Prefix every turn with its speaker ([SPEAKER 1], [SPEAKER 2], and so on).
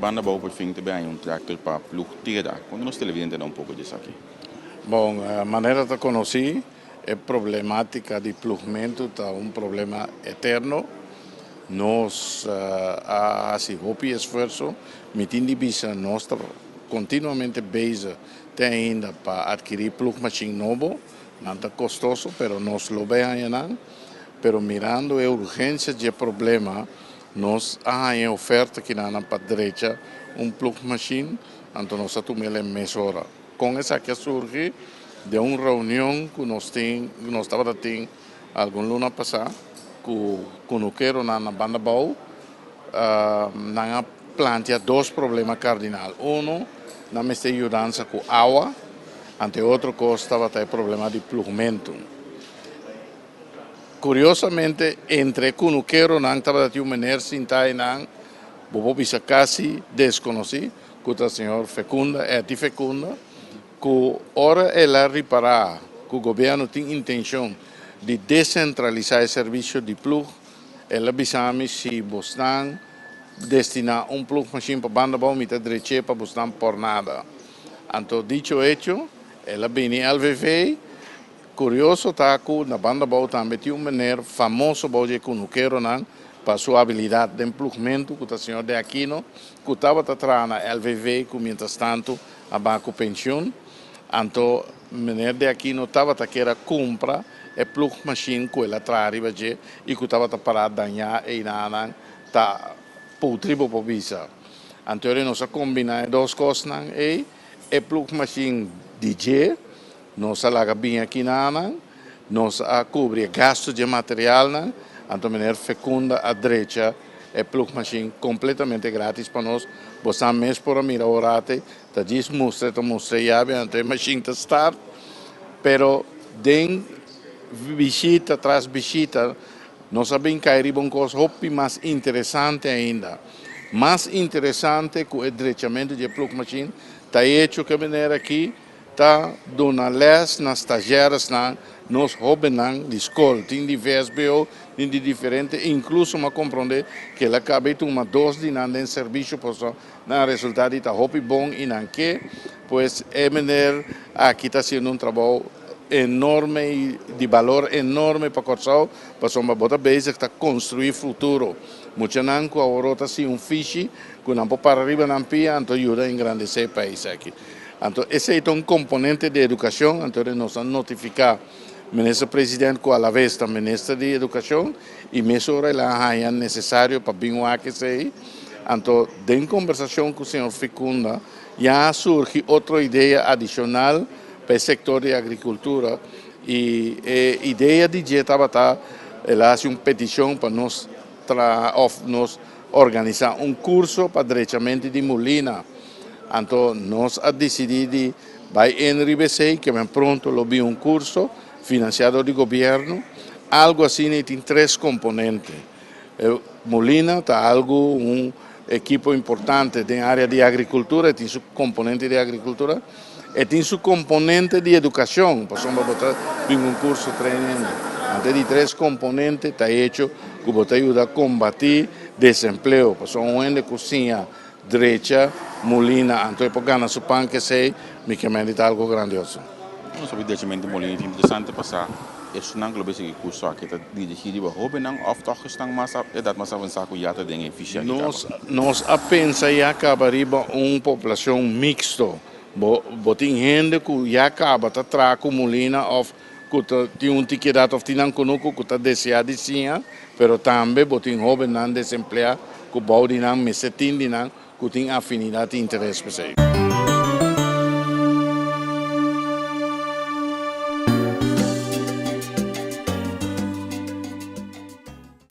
[SPEAKER 1] Bándabou por fin ta bin haña un tractor pa plug tera. Konta nos televidentenan un poko di esaki.
[SPEAKER 2] Bon, manera ta konosí, e problemátika di plugmentu ta un problema eterno. Nos a hasi hopi esfuerso. Mi tin di bisa nos ta kontinuamente bezig te ainda pa atkirí plugmashin nobo. Nan ta kostoso, pero nos lo bai haña nan. Pero mirando e urgensia dje problema, nos a haña e oferta kinanan pa drecha un plugmashin, anto nos a tuma el e mesora. Kon esaki a surgi? Den un reunion ku nos tin, nos tabata tin algun luna pasá ku kunukeronan na Banda Bou, nan a plantia dos problema kardinal. Unu, nan mester yudansa ku awa, anto e otro kos tabata e problema di plugmentu. Kuriosamente, entre e kunukeronan tabata tin un mener sintá einan, bo por bisa kasi deskonosí, ku ta señor Fecunda, Etty Fecunda, ku ora el a ripará ku gobièrnu tin intenshon di desentralisá e servisio di plug, el a bisa mi si bosnan destiná un plugmashin pa banda abou mi ta drech'é pa bosnan por nada. Anto dicho hecho, el a bini LVV. Kurioso ta ku na banda abou tambe tin un mener famoso bou di e kunukeronan pa su abilidat den plugmentu ku ta señor De Aquino ku tabata traha na LVV ku mientrastantu a baha ku penshun. Anto mener De Aquino tabata kier a kumpra e plugmashin ku el a traha riba dje i ku tabata pará dañá einanan ta putri bo por bisa. Anto ora nos a kombiná e dos kosnan ei, e plugmashin di dje Nos a laga bin aki na nan, nos a kubri e gastu dje materialnan, anto meneer Fecunda a drecha e plugmashin kompletamente gratis pa nos. Bosan mes por a mira orate, ta djis mustra e ta mustra e yabi, anto e mashin ta start. Pero den bishita tras bishita nos a bin kai riba un kos hopi mas interesante ainda. Mas interesante ku e drechamentu dje plugmashin ta e hecho ku e meneer aki Ta duna les na stazjèresnan, nos hóbennan di skol. Tin di vsbo, tin di diferente, inkluso m'a komprondé ku el a kaba i tuma dos di nan den servisio pasobra nan a resultá di ta hopi bon i nan ke. Pues e mener aki ta hasiendo un trabou enorme i di balor enorme pa Kòrsou pasobra bo ta bezig ta konstruí futuro. Muchanan ku aworó ta sin un fishi ku nan por para riba nan pia anto yuda engrandesé e pais aki. Anto esei ta un komponente di edukashon, anto nos a notifiká Minister President ku alaves ta Minister di Edukashon i mesora el a haña nesesario pa bin wak esei. Anto den kombersashon ku señor Ficunda ya a surgi otro idea adishonal pa e sektor di agrikultura i e idea di dje tabata el a hasi un petishon pa nos traha òf nos organisá un kurso pa drechamentu di mulina. Anto nos a disidí di bai en riba esei, ke men pronto lo bin un kurso finansiá dor di gobièrnu. Algu asina i tin tres komponente. E mulina ta algu, un ekipo importante den área di agrikultura, e tin su komponente di agrikultura, e tin su komponente di edukashon, pasobra bo ta bin un kurso train hende. Anto e di tres komponente ta hecho ku bo ta yuda kombatí desempleo, pasobra un hende ku siña Drecha, Molina, anto e por gana su pan kesey, mi ke mende ta algo grandioso.
[SPEAKER 1] Nos hopi drechamentu Molina tin interesante pasá esunnan ku lo bay sigui kurso aki ta dirigí riba hóbennan òf tòg esnan mas edat mas avansá ku ya ta den e fishi aki kaba?
[SPEAKER 2] Nos a pensa ya kaba riba un poblashon miksto. Bo bo tin hende ku ya kaba ta traha ku Molina òf ku ta tin un tiki edat òf tin nan kunuku ku ta deseá di siña, pero tambe bo tin hóbennan desempleá ku bou di nan mester tin di nan ku tin afinidat i interes p'esei.